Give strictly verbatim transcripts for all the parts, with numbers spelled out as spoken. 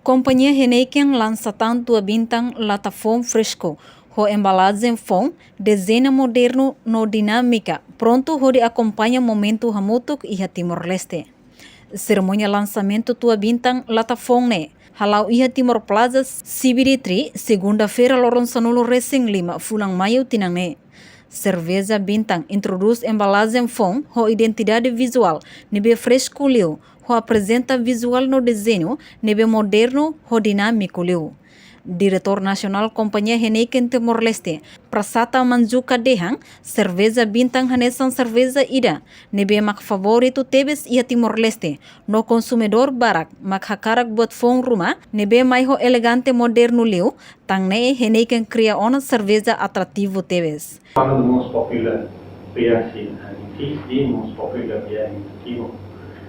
Kompañia Heineken lansa tan tua bintang lata foun fresku, ho embalajen foun, dezeñu modernu no dinámika, prontu hodi akompaña momentu hamutuk iha Timor-Leste. Serimónia lansamentu tua bintang lata foun ne'e hala'o iha Timor Plaza, C B D three, segunda-feira loron sanulu resin lima fulan Maiu tinan ne'e. Serveja Bintang introdús embalajen foun ho identidade vizuál ne'ebé fresku liu, ho aprezenta vizuál no dezeñu ne'ebé modernu ho dinámiku liu. Diretór Nasionál Kompañia Heineken Timor-Leste, Prasata Manjuka dehan, serveja Bintang hanesan serveja ida ne'ebé mak favoritu tebes iha Timor-Leste, no konsumidór barak mak hakarak buat foun ruma ne'ebé mai ho elegante modernu liu, tan ne'e Heineken kria ona serveja atrativu tebes. One of the most popular beers in, and it is the most popular beer in Timor.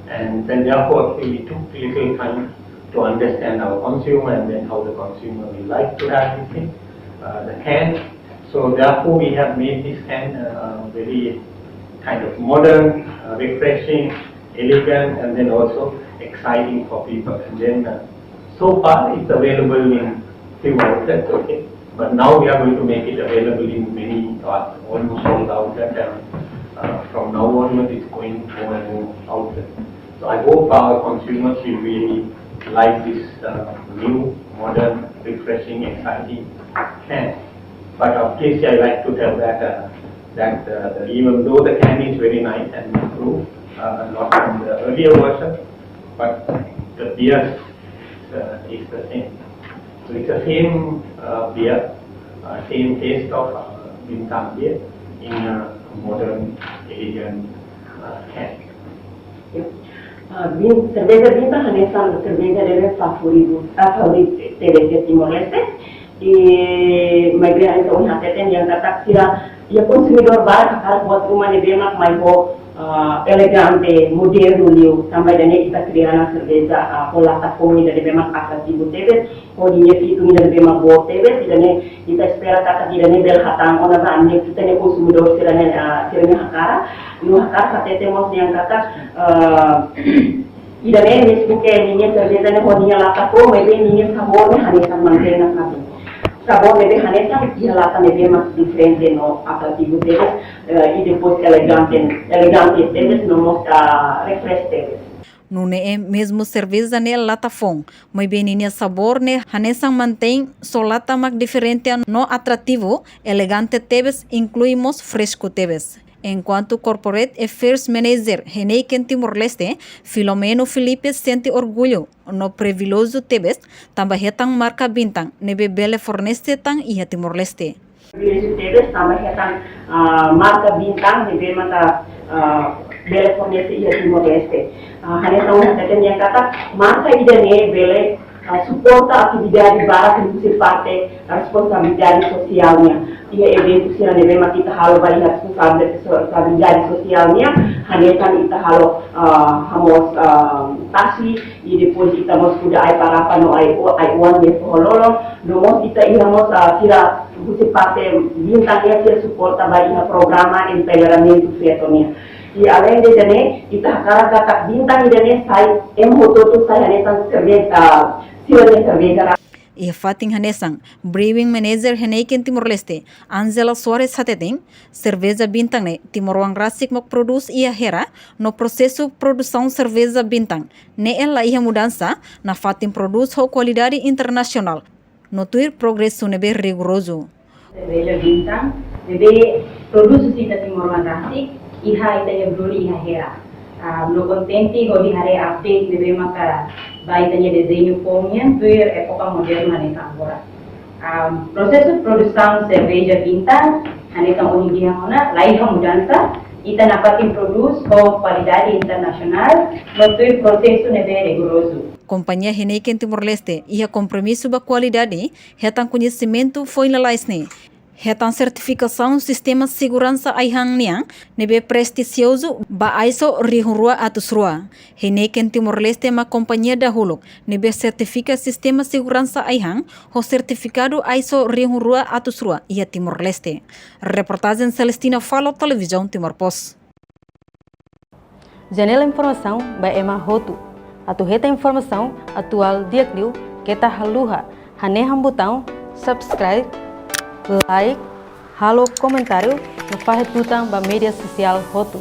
And then therefore, we took little time to understand our consumer and then how the consumer will like to have this thing, uh, the can. So therefore, we have made this can, uh, very kind of modern, uh, refreshing, elegant, and then also exciting for people. And then, uh, so far, it's available in few outlets, okay? But now we are going to make it available in many, uh, almost all the outlets, and, uh, from now onward, it's going more and more outlets. So I hope our consumers will really like this, uh, new, modern, refreshing, exciting can. But obviously, I like to tell that, uh, that, uh, the, even though the can is very nice and improved, uh, a lot from the earlier version, but the beer, uh, is the same. So it's the same, uh, beer, uh, same taste of, uh, Bintang beer in a modern, elegant, uh, can. Ya. Ah, bin-, serveja Bintang hanesan serveja ne'ebé favoritu, ah, favoritu tebes iha Timor-Leste. I maibé ita ohin hateten dehan katak sira, iha konsumidór barak hakarak buat ruma ne'ebé mak mai ho, ah, elegante, modernu liu, tanba ida-ne'e ita kria ona serveja, ah, ho lata foun ida ne'ebé mak atrativu tebes, ho ninia fitun ida ne'ebé mak boot tebes, ida-ne'e ita espera katak ida-ne'e bele hatán ona ba ami-nia, ita-nia konsumidór sira-ne'e, ah, sira-nia hakarak, no hakarak hatete mós dehan katak, ah, ida-ne'e mezmu ke ninia serveja ne'e ho ninia lata foun, maibé ninia sabór ne'e hanesan mantein ona katak. Sabór ne'ebé hanesan iha lata ne'ebé mak diferente no atrativu tebes, eh, i depois elegante, elegante tebes no mós, ah, refresh tebes. Nune'e mezmu serveja ne'e lata foun, maibé ninia sabór ne'e hanesan mantein, só lata mak diferente no atrativu, elegante tebes, inklui mós fresku tebes. Enkuantu Corporate Affairs Manager Heineken Timor-Leste, Filomeno Filipe sente orgullu no priviléjiu tebes, tanba hetan marka Bintang ne'ebé bele fornese tan iha Timor-Leste. Priviléjiu tebes tanba hetan, ah, marka Bintang ne'ebé maka, ah, bele fornese iha Timor-Leste. Ah, hanesan ohin hateten dehan katak marka ida-ne'e bele, ah, suporta atividade barak husi parte responsabilidade sosiál nian. Iha eventu sira ne'ebé mak ita halo ba iha responsabilidade so-, responsabilidade sosiál nian, hanesan ita halo, ah, hamoos, ah, tasi, i depois ita mós kuda ai-parapan no ai-o-, ai-oan ne'e foho-lolon, no mós ita iha mós, ah, sira husi parte Bintang nian sira suporta ba iha programa empoderamentu feto nian. I além de ida-ne'e, ita hakarak katak Bintang ida-ne'e sai, ema hotu-hotu sai hanesan serve-, ah, sira-nia serveja rasik. Iha fatin hanesan, Brewing Manager Heineken Timor-Leste, Angela Soares hateten, serveja Bintang ne'e timoroan rasik mak prodús iha Hera, no prosesu produsaun serveja Bintang ne'e la iha mudansa, nafatin prodús ho kualidade internasionál, no tuir progresu ne'ebé rigorozu. Serveja Bintang ne'ebé prodús husi ita timoroan rasik, iha ita-nia brewery iha Hera. Ah, no kontente hodi haree update ne'ebé maka ba ita-nia dezeñu foun nian tuir époka modernu hanesan agora. Ah, prosesu produsaun serveja Bintang hanesan ohin dehan ona, la iha mudansa, ita nafatin prodús ho kualidade internasionál, no tuir prosesu ne'ebé rigorozu. Kompañia Heineken Timor-Leste iha kompromisu ba kualidade, hetan koñesimentu foin lalais ne'e. Hetan sertifikasaun sistema seguransa ai-han nian ne'ebé prestijiozu ba ISO rihun rua atus rua. Heineken Timor-Leste mak kompañia dahuluk ne'ebé sertifika sistema seguransa ai-han ho sertifikadu ISO rihun rua atus rua iha Timor-Leste. Reportajen Celestina Falo, Televizaun Timor Post. Janela informasaun ba ema hotu. Atu hetan informasaun atuál di'ak liu, Keta haluha hanehan butaun subscribe, like, halo komentáriu no fahe tutan ba média sosiál hotu.